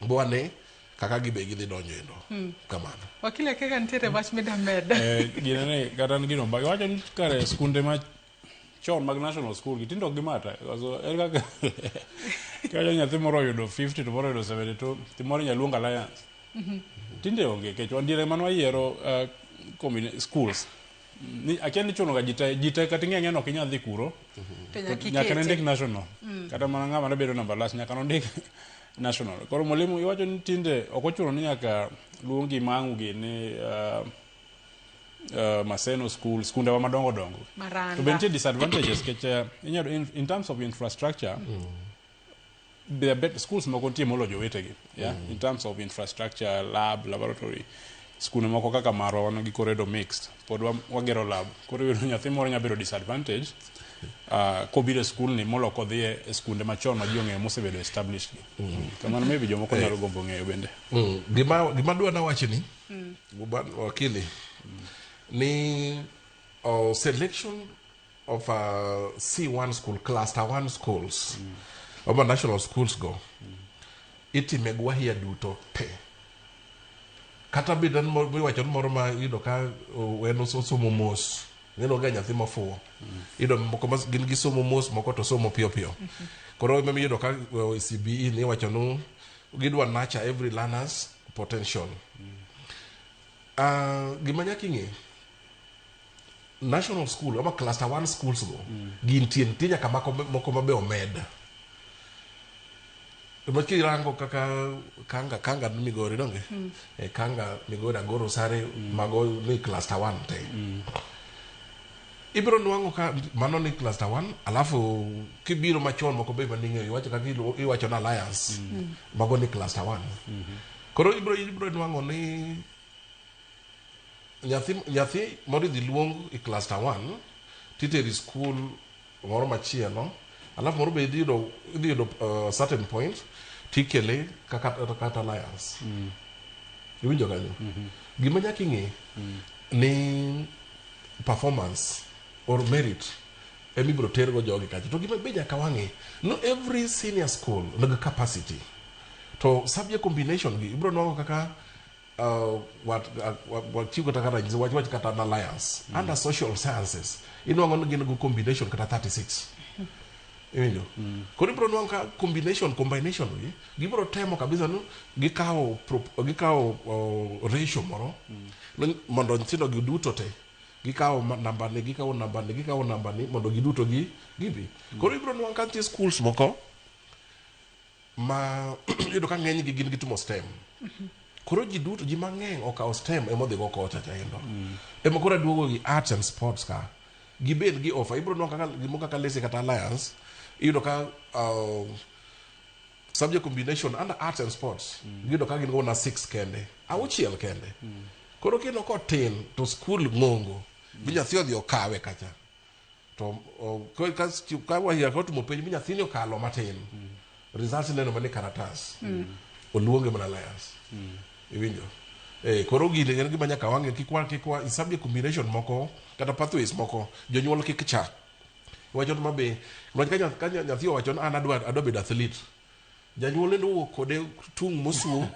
Bwane kaka gibe gidhi donjo endo. Kamano. Wakili kaka nitiere wach mida med. Gine ni kata an gino mbagi wacho ni kare skunde ma chon mag national school gi tinde ok gimata. So en kaka kiwacho ni nyathi moro oyudo 50 to moro oyudo 72 to moro inyalo luong alliance. Tinde onge nikech wan diere mane wayiero schools. Ni akia ni chuno ga ji te ji te kata ing'e ang'eya ni ok inyal dhi kuro. To nyaka Nyaka ne ndik ikete. national. Kata mana ng'ama ne bedo namba last nyaka nondik national. Koro mwalimu iwacho ni tinde ok ochuno ni nyaka luongi Mang'u gi ni Maseno school, skunde wa madongo dongo. Maranda. To be nitie disadvantages nikech inyalo in terms of infrastructure there are better schools moko nitie moloyo jowetegi yeah? In terms of infrastructure, lab, laboratory skunde moko kaka marwa wan gi Koredo mixed pod wagero lab koro iyudo nyathi moro nyalo bedo disadvantage kobiro e skul ni molo kodhi e skunde machon ma ji ong'eyo mosebedo established gi kamano maybe jomoko nyalo gombo ng'eyo bende. Gima dwa nawachi ni wakili ni selection of C1 school, cluster 1 schools, ama national schools go, itime gi wahia duto te. Kata bed en iwacho ni moro ma iyudo ka en osomo mos, ineno ga nyathi mofuwo. Iyudo moko ma gin gisomo mos, moko to somo piyo piyo. Koro ema iyudo ka CBE ni iwacho ni gidwa nurture every learner's potential. Gima nyaka ing'e, national school ama cluster 1 schools go gintie nitie nyaka moko mabe omed. Ma kirango kaka Kanga ni Migori donge? Kanga, Migori, Agoro, Sare, mago ni cluster 1 te. Ibiro nwang'o ka mano ni cluster 1, alafu kibiro machon moko be maning'eyo iwacho kaka iwacho na Alliance, mago ni cluster 1. Koro ibiro nwang'o ni nyathi moro idhi luong e cluster 1 titeri school moro machielo, alafu moro be idhi yudo certain point tikele kaka kata Alliance. Iwinjo kanyo? Gima nyaka ing'e ni performance or merit ema ibiro tergo jogi kacha. To gima be nyaka wang'e, no every senior school nigi capacity. To subject combination gi ibiro nwang'o kaka wachiw kata kaka ranyisi wach kata an Alliance under social sciences inwang'o ni gin go combination kata 36. Iwinjo? Koro ibiro nwang'o ka combination gi gibiro temo kabisa ni gikawo ratio moro mondo nyithindo gi duto te gikawo namba ni, gikawo namba ni, gikawo namba ni mondo giduto gi gibi. Koro ibiro nwang'o ka nitie schools moko ma iyudo ka ng'eny gi gin gitimo STEM. Koro ji duto ji mang'eny okawo STEM ema odhi go kocha chaendo. Ema koro aduogo gi arts and sports ka. Gibed gi offer ibiro nwang'o kaka gimoro kaka Lesi kata Alliance iyudo ka subject combination under arts and sports iyudo ka gin go na 6 kende, auchiel kende. Koro kineno kotin to school ng'ongo bi nyathi odhi okawe kacha. To ka wahia kotimo penj bi nyathini okalo matin. Results ineno mana e karatas. Oluonge mana Alliance. Iwinjo? Koro gini en gima nyaka wang'e kik wa subject combination moko kata pathways moko jonyuol kik cha. Iwacho ni mabe ka nyathi owacho ni an adwa bedo athlete. Janyuol nendo wuok kode tung' mosuo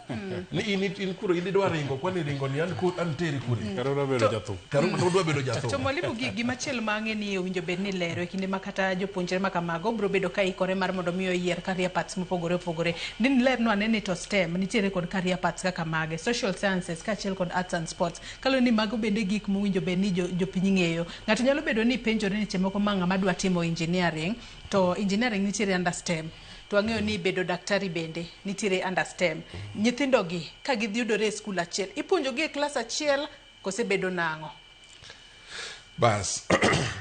ni in kuro in idwa ringo kwani ringo ni an an teri kure. Kata odwa bedo jathum. Kata odwa bedo jathum. To mwalimu gimachielo ma ang'e ni owinjo bed ni lero e kinde ma kata jopuonjre ma kamago biro bedo ka ikore mar mondo mi oyier career paths mopogore opogore. Din lernwa ane ni to STEM nitiere kod career paths kaka mage, social sciences kaachiel kod arts and sports. Kaluwore ni mago bende gik mowinjo bed ni jopiny ng'eyo. Ng'ato nyalo bedo ni penjore ni seche moko ma ng'ama dwa timo engineering to engineering nitiere under STEM. To wang'eyo ni bedo daktari bende nitiere under STEM. Nyithindo gi ka gidhi yudore e skul achiel, ipuonjogi e klas achiel kose bedo nang'o? Bas,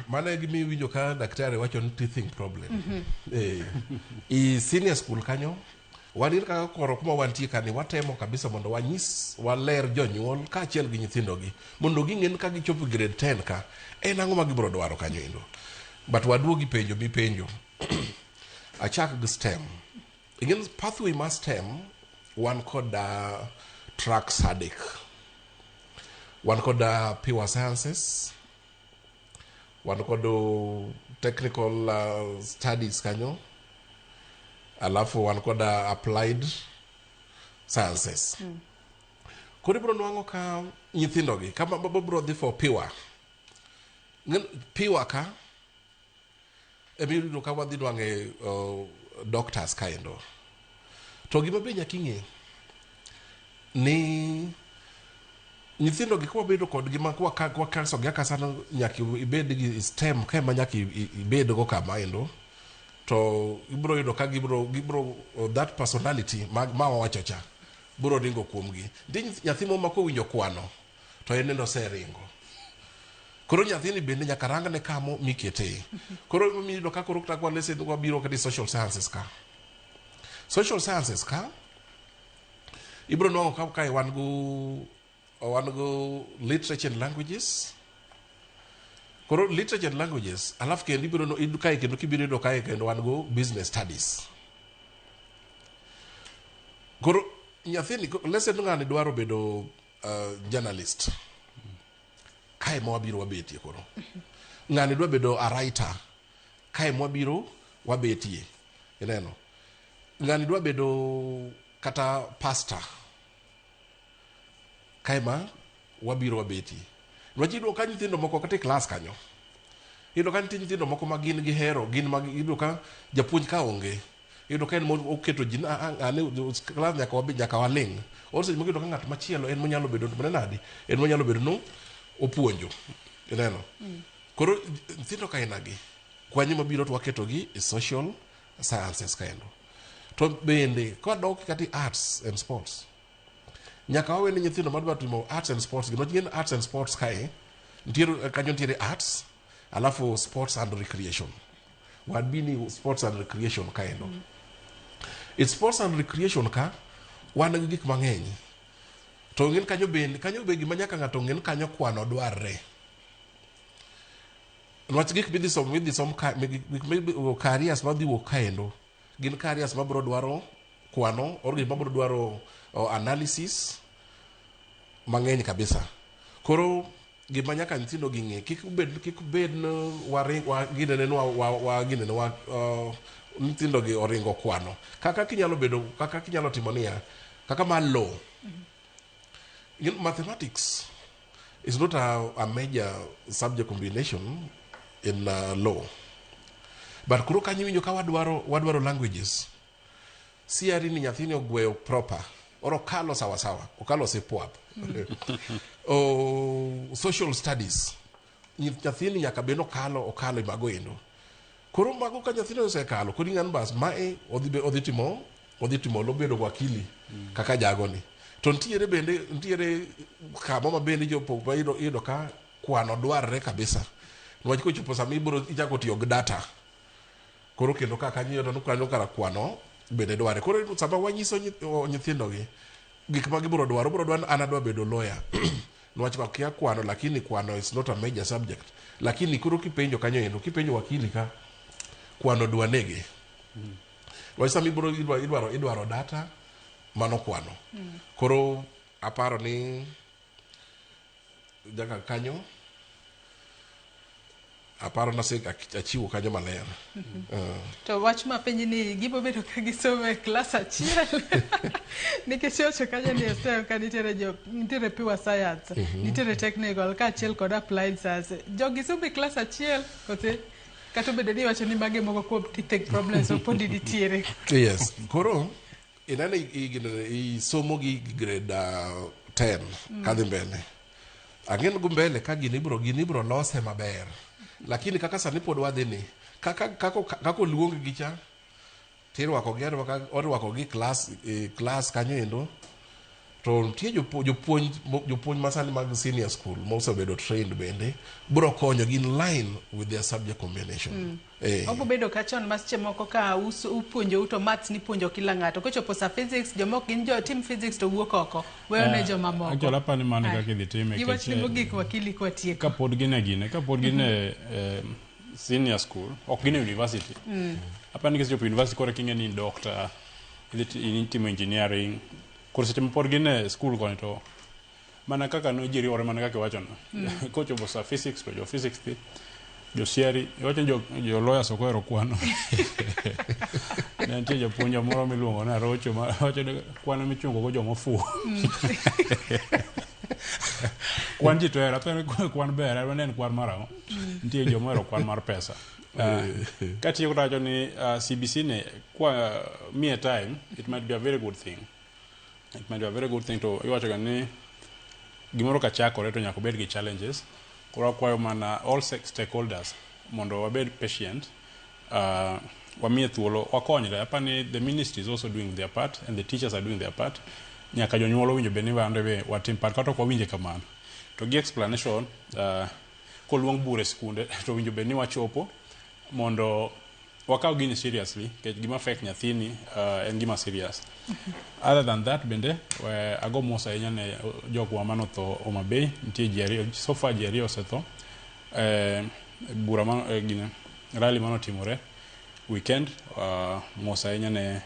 mano e gima iwinjo ka daktari wacho ni teething problem. Eh, i senior school kanyo, wan ir kaka koro kuma wantie kani watemo kabisa mondo wanyis waler jonyuol kaachiel gi nyithindogi mondo ging'e ni ka gichopo grade 10 ka en ang'o ma gibiro dwaro kanyo endo. But waduogi penjo mipenjo. Achak gi STEM. Ing'e pathway mar STEM wan kod tracks adek. Wan kod pure sciences, wan kod technical studies kanyo, alafu wan kod applied sciences. Koro ibiro nwang'o ka nyithindogi kama biro dhi for pure. Pure ka ema iyudo ka wadhi nwang'e doctors kaendo. To gima be nyaka ing'e ni nyithindo gi kwabedo kodgi ma kwakaso gi akasa no nyaka ibed gi STEM ka ema nyaka ibed go kama endo to ibiro yudo ka gibiro that personality ma wawacho cha biro ringo kuomgi. Nitie nyathi moro ma kowinjo kwano to en nendo oseringo. Koro nyathini bende nyaka rangne kamo mikete. Koro iyudo ka koro kata kwa lesson wabiro kata social sciences ka. Social sciences ka ibiro nwang'o ka kae wan go literature and languages. Koro literature and languages, alafu kendo ibiro no kae kendo kibiro yudo kae kendo wan go business studies. Koro nyathini lesson ng'ani dwaro bedo journalist. Kae ma wabiro wabetie koro. Ng'ani dwa bedo a writer. Kae ma wabiro wabetie. Ineno. Ng'ani dwa bedo kata pastor. Kae ma wabiro wabetie. Niwach iyudo ka nyithindo moko kata e klas kanyo. Iyudo ka nitie nyithindo moko ma gin gihero, gin ma iyudo ka japuonj ka onge. Iyudo ka en oketo ji ng'ane klas nyaka wabed nyaka waling'. Or seche moko iyudo ka ng'at machielo en monyalo bedo nade, en monyalo bedo no opuonjo. Ineno? Koro nyithindo kaina gi, kwanyo mabiro to waketogi e social sciences kaendo. To bende kwadok kata e arts and sports, nyaka wawe ni nyithindo madwa timo arts and sports gima gin arts and sports kae nitiere kanyo nitiere arts alafu sports and recreation wadbi ni sports and recreation kaendo. E sports and recreation ka wan gi gik mang'eny to ng'en kanyo bende kanyo be gima nyaka ng'ato ng'en kanyo kwano dwarre niwach gik midhi som midhi som ka gik midhi careers madhi wuok kaendo gin careers mabiro dwaro kwano or gik mabiro dwaro analysis mang'eny kabisa. Koro gima nyaka nyithindo gi ng'e kik bed ni waring wa ginene ni wa ginene wa nyithindo gi oringo kwano kaka kinyalo bedo kaka kinyalo timo niya kaka mar law. Mathematics is not a major subject combination in law, but koro kanyo iwinjo ka wadwaro languages. CRE ni nyathini ogweyo proper or okalo sawa sawa, okalo sipuap. O social studies nyathini nyaka bed okalo e mago endo. Koro mago ka nyathini osekalo koro ing'ano bas mae odhi timo lobedo wakili kaka jagoni. To nitiere bende nitiere kamo ma bende jopo ma iyudo ka kwano dwarre kabisa niwach kochopo sama ibiro ichako tiyo gi data koro kendo ka kanyo iyudo ni kanyo kara kwano bende dwarre. Koro sama wanyiso nyithindogi gik ma gibiro dwaro biro dwaro ni an adwa bedo lawyer niwach akia kwano, lakini kwano is not a major subject, lakini koro kipenjo kanyo endo kipenjo wakili ka kwano dwa nege niwach sama ibiro idwaro data mano kwano. Koro aparo ni jaka kanyo aparo nase achiwo kanyo maler. To wach ma penji ni gibiro bedo ka gisomo e klas achiel nikech iwacho kanyo ni e STEM ka nitiere jo nitiere pure science, nitiere technical kaachiel kod applied science. Jogi somo e klas achiel kose kata obedo ni iwacho ni magi moko kuom teething problems ma podi nitiere? Yes, koro ineno i somo gi grade 10 kadhi mbele ang'en go mbele ka gini ibiro lose maber, lakini kaka sani pod wadhi ni kaka oluong gi cha. Tirwako gi arwaka, orwako gi klas e klas kanyo endo. To nitie jopuonj jopuonj masani mag senior school mosebedo trained bende biro konyo gi in line with their subject combination. Obo bedo ka chon ma seche moko ka upuonjou to maths nipuonjo kila ng'ato. Kochopo sa physics, jomok gin jo tim physics to wuok oko. Weyo ne jomamoko. Actually, apani mano e kaka idhi time. Gi wachni mogik, wakili, kwatieko. Kapod gin e gine, kapod gin e senior school, ok gin e university. Apani kisechopo university koro king'e ni in doctor, idhi itimo engineering. Koro seche ma pod gin e school koni to mana kaka no ji riwore mana kaka iwachono. Kochopo sa physics to jo physics dhi, jo siari, iwacho ni jo lawyers ok ohero kwano. Ne nitie japuonjwa moro miluongo ni Arocho ma wacho ni kwano michungo go joma ofuwo. Kwan ji to ohero, aparo ni kwan ber, adwa ni en kwan mar ang'o? Nitie joma ohero kwan mar pesa. Katieko to awacho ni CBC ni kwa miye time, it might be a very good thing. It might be a very good thing to iwacho ga ni gimoro ka chakore to nyaka obed gi challenges. Koro akwayo mana all stakeholders mondo wabed patient, wamiye thuolo, wakonyre. Apani the ministry is also doing their part and the teachers are doing their part. Nyaka jonyuol owinjo bed ni wan be watim part kata ok wawinje kamano. To gi explanation, koluong bura e skunde to owinjo bed ni wachopo mondo wakaw gini seriously nikech gima affect nyathini en gima serious. Other than that bende ago mos ahinya ne jogwa manotho Homa Bay, nitie ji ariyo, so far ji ariyo osetho. Bura ma gine, rally manotimore weekend, mos ahinya ne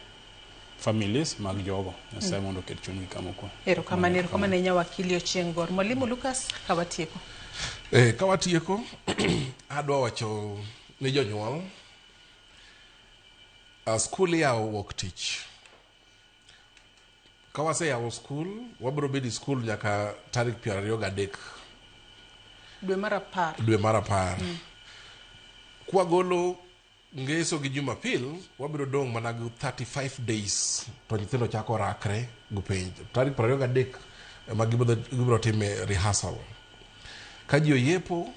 families mag jogo. Nyasaye mondo oket chunygi kama okwe. Erokamano, erokamano ahinya, wakili Ochieng' Gor. Mwalimu Lucas, ka watieko. Ka watieko, adwa wacho ni jonyuol, skul iyawo wuok tich. Ka waseyawo skul, wabiro bedo e skul nyaka tarik 23 dwe mar 10. Dwe mar 10. Kwagolo Ngeso gi Jumapil, wabiro dong' mana gi 35 days to nyithindo chako rakre go penj. Tarik 23 ema gibiro time rehearsal. Ka ji oyiepo,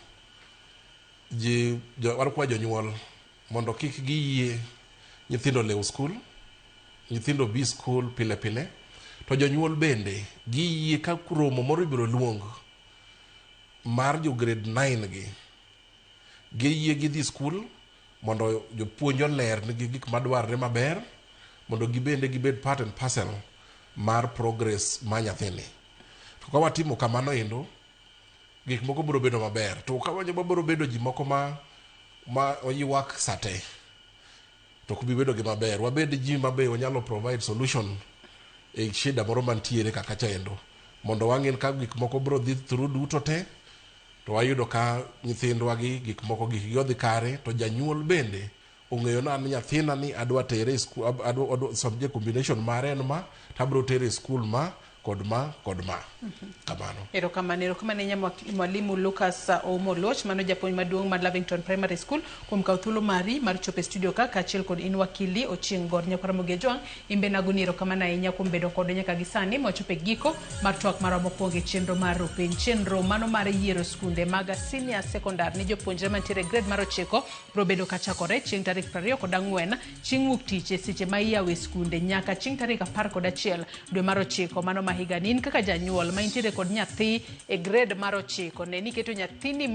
ji wakwa jonyuol mondo kik giyie nyithindo lew skul, nyithindo bi skul pile pile, to jonyuol bende giyie ka romo moro ibiro luong mar jo grade 9 gi, giyie gidhi skul mondo jopuonj oler nigi gik madwarre maber mondo gibende gibed part and parcel mar progress ma nyathini. To ka watimo kamano endo, gik moko biro bedo maber. To ka wabiro bedo ji moko ma oywak sate, to ok bi bedo gima ber. Wabed ji mabe wanyalo provide solution e shida moro mantiere kaka cha endo. Mondo wang'e ka gik moko biro dhi through duto te, to wayudo ka nyithindwa gi gik moko gikgi odhi kare, to janyuol bende ong'eyo ni an nyathina ni adwa tere e skul, adwa subject combination mare en ma, to abiro tere e skul ma kod ma kod ma. Kamano. Erokamano, erokamano ahinya Mwalimu Lucas Oumo Oluoch, mano japuonj maduong' mar Lavington Primary School, kuom kawo thuolo mari mar chopo e studio ka, kaachiel kod in wakili Ochieng' Gor. Nyakwar Ramogi Ojwang', in bende nagoni erokamano ahinya kuom bedo kodwa nyaka gi sani mwachopo e giko mar twak marwa mokwongo e chenro mar Rupiny. Chenro mano mar yiero skunde mag senior secondary ne jopuonjre mantiere e grade mar 9 biro bedo kachakore chieng' tarik 24 chieng' wuok tich e seche ma iyawo e skunde nyaka chieng' tarik 11 dwe mar 9 mano ma higani. In kaka janyuol ma intiere kod nyathi e grade mar 9, ne ni iketo nyathini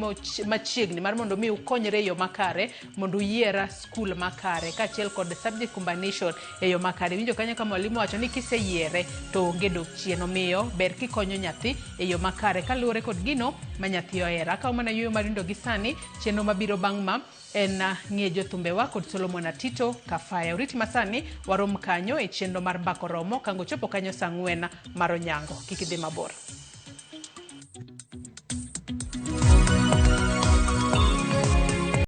machiegni mar mondo mi ukonyre e yo makare mondo uyier skul makare kaachiel kod subject combination e yo makare. Winjo kanyo ka mwalimu wacho ni kiseyiere to onge dok chien, omiyo ber kikonyo nyathi e yo makare kaluwore kod gino ma nyathi ohero. Akawo mana yueyo mar yundo gi sani, chenro mabiro bang' ma en ng'e jothumbewa kod Solomon Atito Kafaya. Oriti masani warom kanyo e chenro mar Mbako Romo kango chopo kanyo saa 4 mar onyango. Kik idhi mabor.